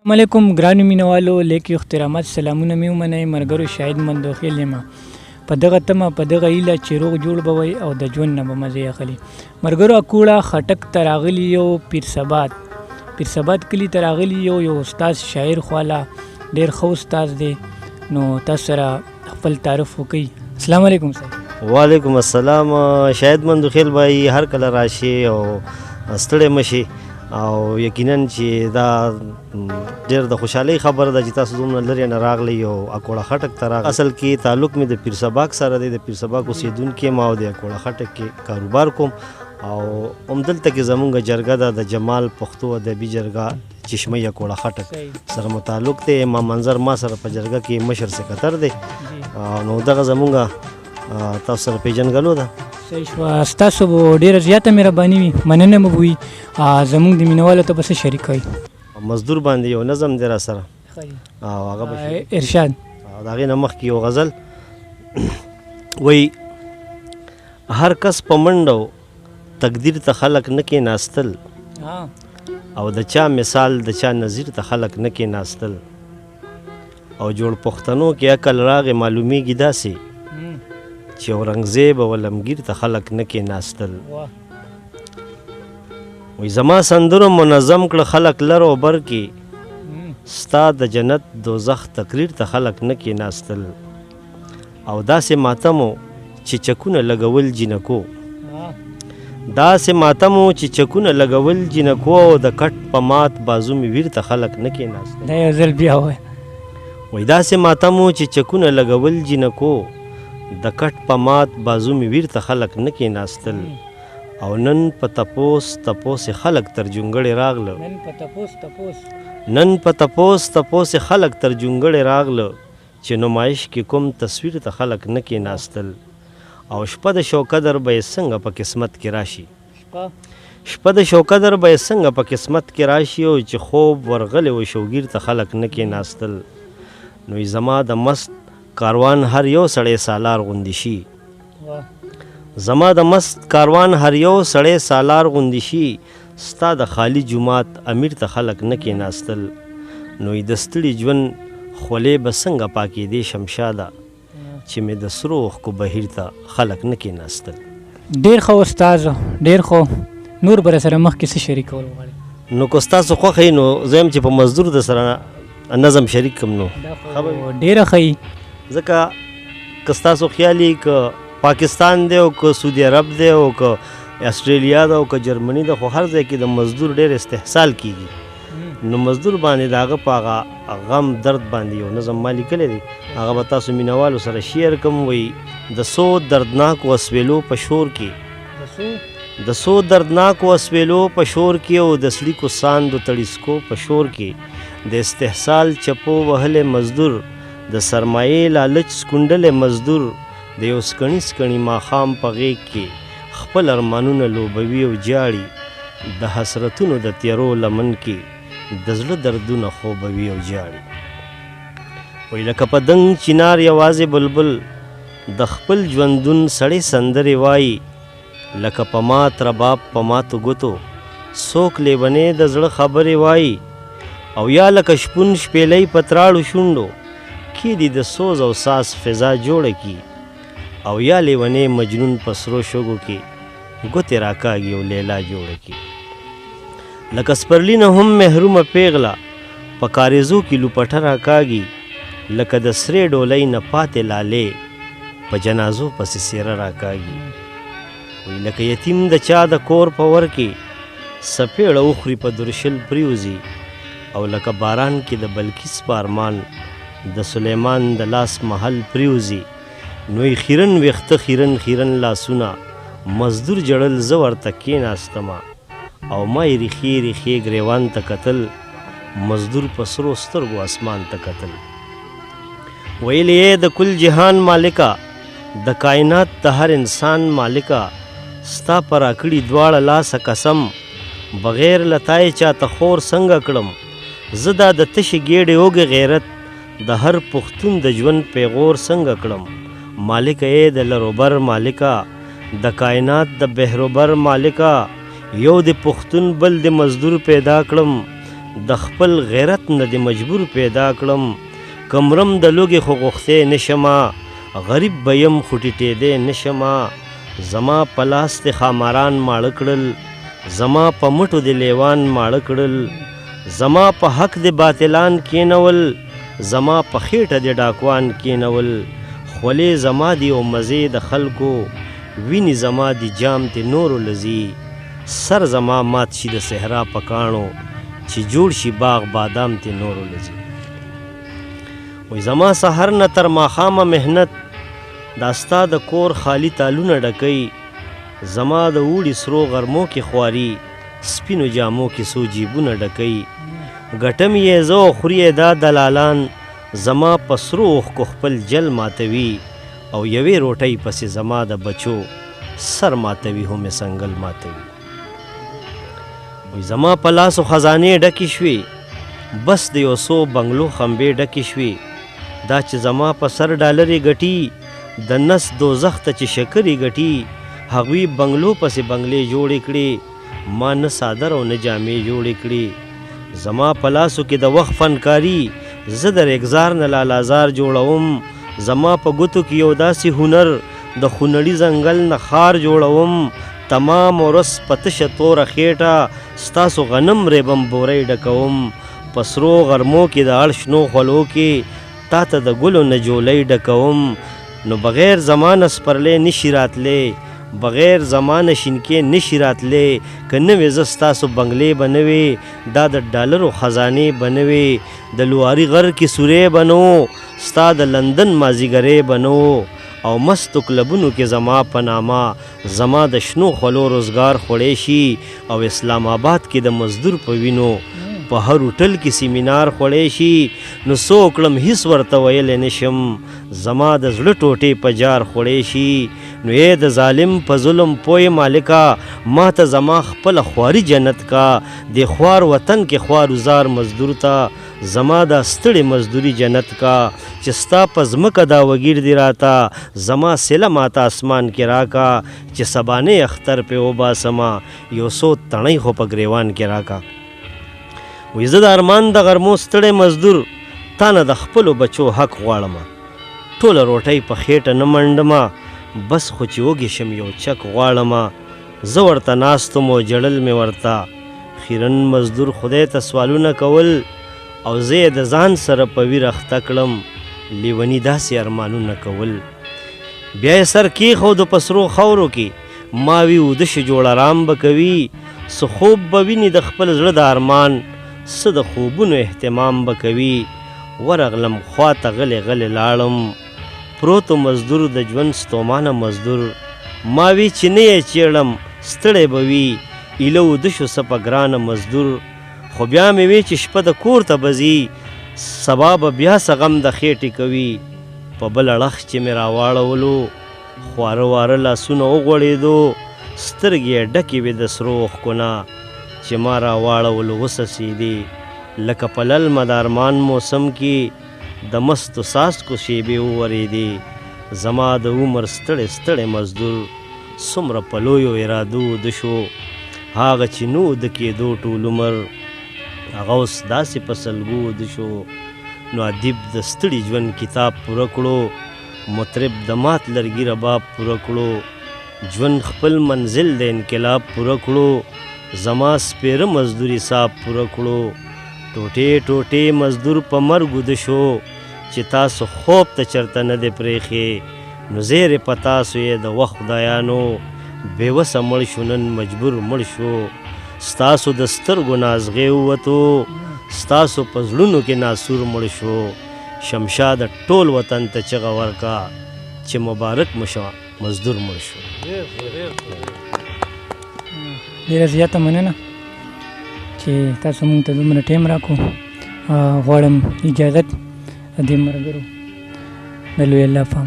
السلام علیکم ګرانو مینوالو لیک احترامات سلامونه مې ومنئ مرګرو شاهد مندوخیل یم په دغه تمه په دغه هیله چې روغ جوړ به وئ او د ژوند نه به مزې اخلي مرګرو اکوړه خټک ته راغلي یو پیر ثبات پیر ثبات کلي ته راغلي یو یو استاد شاعر خواله ډیر ښه استاد دی نو تاسو سره خپل تعارف وکړئ. السلام علیکم صاحب. وعلیکم السلام. شاهد مندوخیل بھائی هر کله راشي او ستړی مشي او یقینا چې دا ډېر د خوشحالۍ خبره ده چې تاسو دومره لرې نه راغلی او اکوړه خټک ته راغلی. اصل کې تعلق مې د پیر سباک سره دی، د پیر سباک اوسېدونکی یم او د اکوړه خټک کې کاروبار کوم او همدلته کې زمونږ جرګه ده، د جمال پښتو ادبي جرګه چشمه اکوړه خټک سره متعلق دی. امام منظر ما سره په جرګه کې مشر سکتر دی، نو دغه زمونږ تاسو سره پیژندګلو ده. صحیح شوه، ستاسو به ډېره زیاته مهرباني وي، مننه به وي. زمونږ د مینوالو ته به څه شریک کوئ؟ مزدور باندې یو نظم دی را سره او هغه به ارشاد. د هغې نه مخکې یو غزل وایي: هر کس په منډه تقدیر ته خلک نه کېناستل او د چا مثال د چا نظیر ته خلک نه کېناستل او جوړ پښتنو کې عقل راغی معلومیږي داسې چې اورنګزیب او عالمګیر ته خلک نه کېناستل. وایي زما سندرو منظم کړه خلک لر او بر کې، ستا د جنت دوزخ تقریر ته خلک نه کېناستل او داسې ماتم و چې چکونه لګول جینکو، داسې ماتم و چې چکونه لګول جینکو او د کټ په مات بازو مې ویر ته خلک نه کېناستل. دا یو ځل بیا ووایه. وایي داسې ماتم و چې چکونه لګول جینکو، د کټ په مات بازو مې ویر ته خلک نه کېناستل او نن په تپوس تپوس خلک تر جونګړې راغله، نن په تپوس تپوس، نن په تپوس تپوس خلک تر جونګړې راغله چې نمایش کې کوم تصویر ته خلک نه کېناستل او شپه د شوکدر به یې څنګه په قسمت کې راشي، شپه د شوکدر به یې څنګه په قسمت کې راشي او چې خوب ورغلی و شوګیر ته خلک نه کېناستل. نو یې زما د مست کاروان هر یو سړی سالار غوندې شي، زما د مست کاروان هر یو سړی سالار غوندې شي، ستا د خالي جومات امیر ته خلک نه کېناستل. نو یې د ستړي ژوند خولې به څنګه پاکېدې شمشاده چې مې د سرو اوښکو بهیر ته خلک نه کېناستل. ډېر ښه استاد، ډېر ښه. نور به راسره مخکې څه شریکول غواړې؟ نو که ستاسو خوښه وي نو زه یم چې په مزدور در سره نظم شریک کړم نو دا خو ډېره ښه وي. ځکه که ستاسو خیال وي که پاکستان دی او که سعودي عرب دی او که استرالیا ده او که جرمني ده، خو هر ځای کې د مزدور ډېر استحصال کیږي. نو مزدور باندې د هغه په هغه غم درد باندې یو نظم ما لیکلی دی، هغه به تاسو مینوالو سره شیر کوم. وایي د څو دردناکو اسویلو په شور کې، د څو دردناکو اسویلو په شور کې او د څړیکو ساندو تړیسکو په شور کې، د استحصال چپو وهلی مزدور، د سرمایې لالچ سکونډلی مزدور، د یو سکڼي سکڼي ماښام په غېږ کې خپل ارمانونه لوبوي او ژاړي، د حسرتونو د تیرو لمن کې د زړه دردونه خوبوي او ژاړي. وایي لکه په دنګ چنار یوازې بلبل د خپل ژوندون سړې سندرې وایي، لکه په مات رباب په ماتو ګوتو څوک لیونی د زړه خبرې وایي، او یا لکه شپون شپېلۍ په تراړو شونډو کې دي د سوز او ساز فضا جوړه کي، او یا لیونی مجنون په سرو شګو کې ګوتې راکاږي او لیلا جوړه کي. لکه سپرلي نه هم محرومه پیغله په کاریزو کې لوپټه راکاږي، لکه د سرې ډولۍ نه پاتې لالې په جنازو پسې څیره راکاږي. وایي لکه یتیم د چا د کور په ور کې څپېړه وخوري په درشل پریوځي، او لکه باران کې د بلکیس په ارمان د سلیمان د لاس محل پریوځي. نو یې خیرن ویښته خیرن خیرن لاسونه مزدور جړل، زه ورته کېناستمه او ما یې ریښې ریښې ګریوان ته کتل، مزدور په سرو سترګو اسمان ته کتل. ویل یې د کل جهان مالکه، د کائنات د هر انسان مالکه، ستا په راکړي دواړه لاسه قسم، بغیر له تا یې چاته خور څنګه کړم، زه دا د تشې ګېډې اوږې غیرت د هر پښتون د ژوند پیغور څنګه کړم. مالکه ای د لروبر مالکه، د کائنات د بحروبر مالکه، یو د پښتون بل د مزدور پیدا کړم، د خپل غیرت نه دې مجبور پیدا کړم. که مرم د لوږې خو غوښتی نه شمه، غریب به یم خو ټیټېدی نه شمه. زما په لاس دې ښاماران ماړه کړل، زما په مټو دې لیوان ماړه کړل. زما په حق دې باطلان کېنول، زما په خېټه دې ډاکوان کېنول. خولې زما دي او مزې د خلکو، وینې زما دي جام تې نورو له ځي. سر زما مات شي د صحرا په کاڼو، چې جوړ شي باغ بادام تې نورو له ځي. وایي زما سحر نه تر ماښامه محنت، دا ستا د کور خالي تالونه ډکوي. زما د اوړي سرو غرمو کې خواري، سپینو جامو کې څو جیبونه ډکوي. ګټم یې زه او خوري یې دا دلالان، زما په سرو اوښکو خپل جل ماتوي. او یوې روټۍ پسې زما د بچو سر ماتوي، هم یې څنګل ماتوي. وایي زما په لاسو خزانې ډکې شوې، بس د یو څو بنګلو خمبې ډکې شوې. دا چې زما په سر ډالرې ګټي، د نس دوزخ ته چې شکرې ګټي. هغوی بنګلو پسې بنګلې جوړې کړې، ما نه څادر او نه جامې جوړې کړې. زما په لاسو کې د وخت فنکاري، زه د ریګزار نه لالازار جوړوم. زما په ګوتو کې یو داسې هنر، د خونړي ځنګل نه ښار جوړوم. تمام ورځ په تشه توره خېټه ستاسو غنم ریبم بورۍ ډکوم. په سرو غرمو کې د اړ شنو خولو کې تا ته د ګلو نه جولۍ ډکوم. نو بغیر زما نه سپرلی نشي راتلی، بغیر زما نه شینکې نشي راتلی. که نه وې زه ستاسو بنګلې به نه وې، دا د ډالرو خزانې به نه وې. د لواري غر کې سوری به نه و، ستا د لندن مازیګری به نه و. او مستو کلبونو کې زما په نامه زما د شنو خولو روزګار خوړی شي. او اسلام آباد کې د مزدور په وینو په هر هوټل کې سیمینار خوړی شي. نو څه وکړم هیڅ ورته ویلی نشم، زما د زړه ټوټې په جار خوړی شي. نو ای د ظالم په ظلم پوه مالکه، ما ته زما خپله خواري جنت کا. دې خوار وطن کې خوار وزار مزدور ته زما دا ستړې مزدوري جنت کا. چې ستا په ځمکه دا وګیر دی راته، زما سله ماته اسمان کې راکا. چې سبانې اختر پې وباسمه، یو څو تڼۍ خو په ګریوان کې راکا. وایي زه د ارمان د غرمو ستړی مزدور، تا نه د خپلو بچو حق غواړمه. ټوله روټۍ په خېټه نه منډمه، بس خو چې وږې شم یو چک غواړمه. زه ورته ناست وم او ژړل مې ورته. خیرن مزدور خدای ته سوالونه کول، او زه یې د ځان سره په ویر اخته کړم. لیوني داسې ارمانونه کول. بیا یې سر کېښود په سرو خاورو کې، ما وی اوده شي جوړ ارام به کوي. څه خوب به ویني د خپل زړه د ارمان، څه د خوبونو اهتمام به کوي. ورغلم خواته غلی غلی لاړم، پروت و مزدور د ژوند ستومانه مزدور. ما وی چې نه یې چېړم ستړی به وي، ایله اوده شو څه په ګرانه مزدور. خو بیا مې وی چې شپه د کور ته به ځي، سبا به بیا څه غم د خېټې کوي. په بل اړخ چې مې راواړولو، خواره واره لاسونه وغوړېدو، سترګې یې ډکې وې د سرو اوښکو نه. چې ما راواړولو وڅڅېدې، لکه په للمه د ارمان موسم کې د مستو څاڅکو شېبې وورېدې. زما د عمر ستړی ستړی مزدور څومره په لویو ارادو اوده شو. هغه چې نه اوده کېدو ټول عمر، هغه اوس داسې په سلګو اوده شو. نو ادیب د ستړي ژوند کتاب پوره کړو، مطرب د مات لرګي رباب پوره کړو. ژوند خپل منزل د انقلاب پوره کړو، زما سپېره مزدور حساب پوره کړو. ټوټې ټوټې مزدور په مرګ اوده شو، چې تاسو خوب ته چرته نه دی پرېښې. نو زیرې په تاسو یې د وخت خدایانو، بې وسه مړ شو نن مجبور مړ شو. ستاسو د سترګو نازغې ووتو، ستاسو په زړونو کې ناسور مړ شو. شمشاد ټول وطن ته چغه ورکا، چې مبارک مو شه مزدور مړ شو. ډېره زیاته مننه چې تاسو موږ ته دومره ټایم راکړو. غواړم اجازت د دې ملګرو د لوی الله په امان.